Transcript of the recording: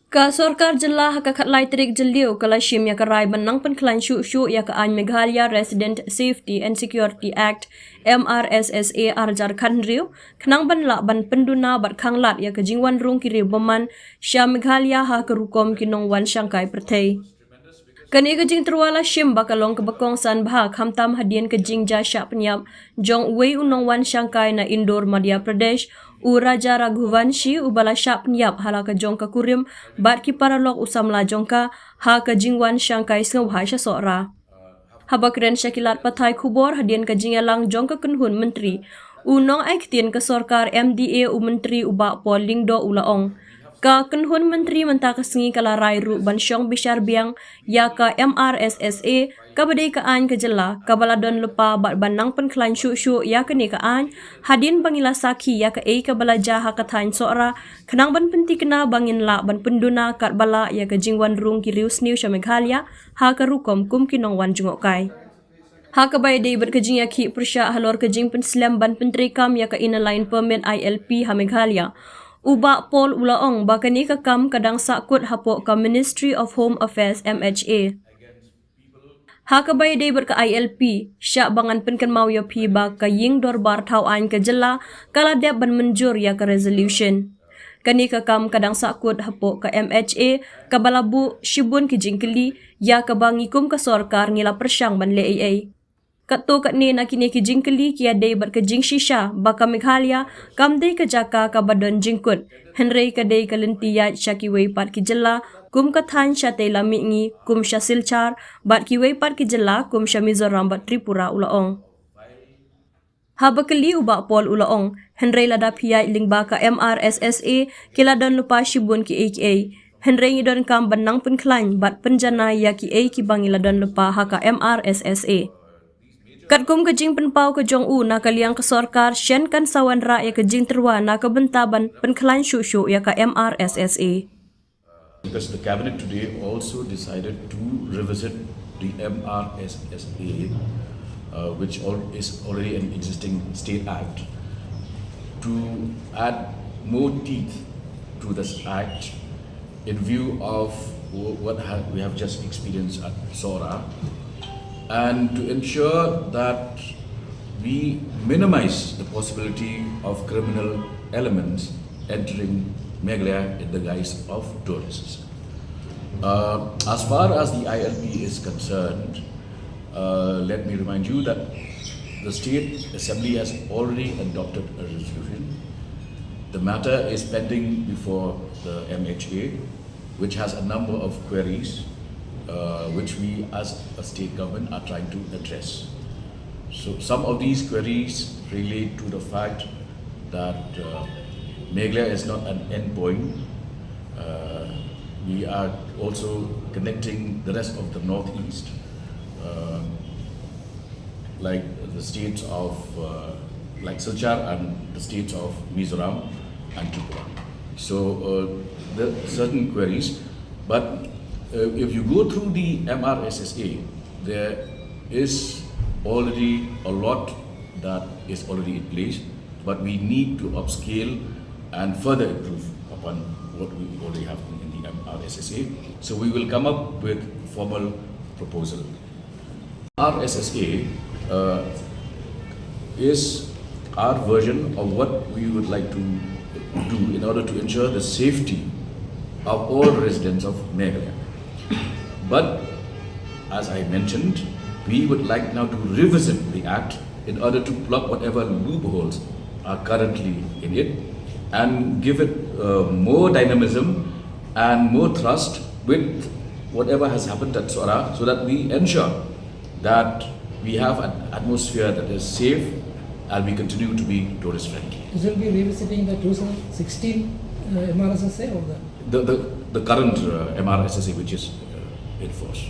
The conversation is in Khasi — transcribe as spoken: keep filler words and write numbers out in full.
Ka sorkar jylla ha ka khatlai tarik Jylliew ka la shim ïa ka rai ban nang pynkhlaiñ shuh shuh ïa ka aiñ Meghalaya Resident Safety and Security Act, M R S S A, arhajar khathynriew, khnang ban lah ban pynduna bad khanglad ïa ka jingwan rung ki riew bymman sha Meghalaya ha ka rukom ki nongwan shangkai pyrthei. Kane ka jingtyrwa la shim ba ka long kaba kongsan bha, khamtam hadien ka jingjia shah pynïap jong uwei u nongwan shangkai na Indore, Madhya Pradesh, u Raja Raghuvanshi, uba la shah pynïap ha la ka jong ka kurim bad ki paralok u samla jong ka ha ka jingwan shangkai sngewbha sha Sohra. Haba kren sha ki lad pathai khubor hadien ka jingïalang jong ka kynhun myntri, u nongaiktien ka sorkar M D A, u myntri u Bah Paul Lyngdoh, u la ong, ka kynhun myntri mynta ka sngi ka la rai ruh ban shong bishar biang ïa ka M R S S A, kaba dei ka aiñ ka jylla, kaba la don lypa bad ban nang pynkhlaiñ shuh shuh ïa kane ka aiñ hadien ba ngi la sakhi ïa kaei kaba la jia ha ka thaiñ Sohra, khnang ban pynthikna ba ngin lah ban pynduna katba lah ïa ka jingwan rung ki riew sniew sha Meghalaya ha ka rukom kum ki nongwan jngohkai. Ha kaba ïadei bad ka jingïakhih pyrshah halor ka jingpynslem ban pyntreikam ïa ka Inner Line Permit, I L P, ha Meghalaya, u Bah Paul u la ong ba kane ka kam ka dang sahkut hapoh ka Ministry of Home Affairs, M H A. Ha kaba ïadei bad ka I L P, shah ba ngan pynkynmaw ïa phi ba ka ïing dorbar thaw aiñ ka jylla ka la dep ban mynjur ïa ka resolution. Kane ka kam ka dang sahkut hapoh ka M H A, kaba la buh shibun ki jingkylli, ïa kaba ngi kum ka sorkar ngi la pyrshang ban leh ei ei. Katto katne na kine ki jingkylli ki ïadei bad ka jingshisha ba ka Meghalaya kam dei ka jaka kaba don jingkut, hynrei ka dei ka lynti ïaid sha kiwei pat ki jylla kum ka thaiñ shatei la mihngi kum sha Silchar bad kiwei pat ki jylla kum sha Mizoram bad Tripura, u la ong. Haba kylli u Bah Paul u la ong, hynrei lada phi ïaid lyngba ka M R S S A ki la don lypa shibun kiei kiei. Hynrei ngi donkam ban nang pynkhlaiñ bad pynjanai ïa kiei kiba ngi la don lypa ha ka M R S S A. Katkum ka jingpynpaw ka jong u, na ka liang ka sorkar shen kan sa wanrah ïa ka jingtyrwa na ka bynta ban pynkhlaiñ shuh shuh ïa ka M R S S A. Because the cabinet today also decided to revisit the M R S S A, uh, which al- is already an existing state act, to add more teeth to this act in view of w- what ha- we have just experienced at Sohra, and to ensure that we minimize the possibility of criminal elements entering Meghalaya in the guise of tourists. Uh, as far as the I L P is concerned, uh, let me remind you that the State Assembly has already adopted a resolution. The matter is pending before the M H A, which has a number of queries, uh, which we as a state government are trying to address. So some of these queries relate to the fact that uh, Meghalaya is not an endpoint. Uh, we are also connecting the rest of the Northeast, uh, like the states of, uh, like Silchar and the states of Mizoram and Tripura. So uh, there are certain queries, but uh, if you go through the M R S S A, there is already a lot that is already in place, but we need to upscale and further improve upon what we already have in, in the M R S S A. So we will come up with formal proposal. R S S A uh, is our version of what we would like to do in order to ensure the safety of all residents of Meghalaya. But as I mentioned, we would like now to revisit the act in order to plug whatever loopholes are currently in it and give it uh, more dynamism and more thrust with whatever has happened at Sohra, so that we ensure that we have an atmosphere that is safe and we continue to be tourist friendly. This will be revisiting the two thousand sixteen uh, M R S S A or the The, the, the current uh, M R S S A, which is uh, in force.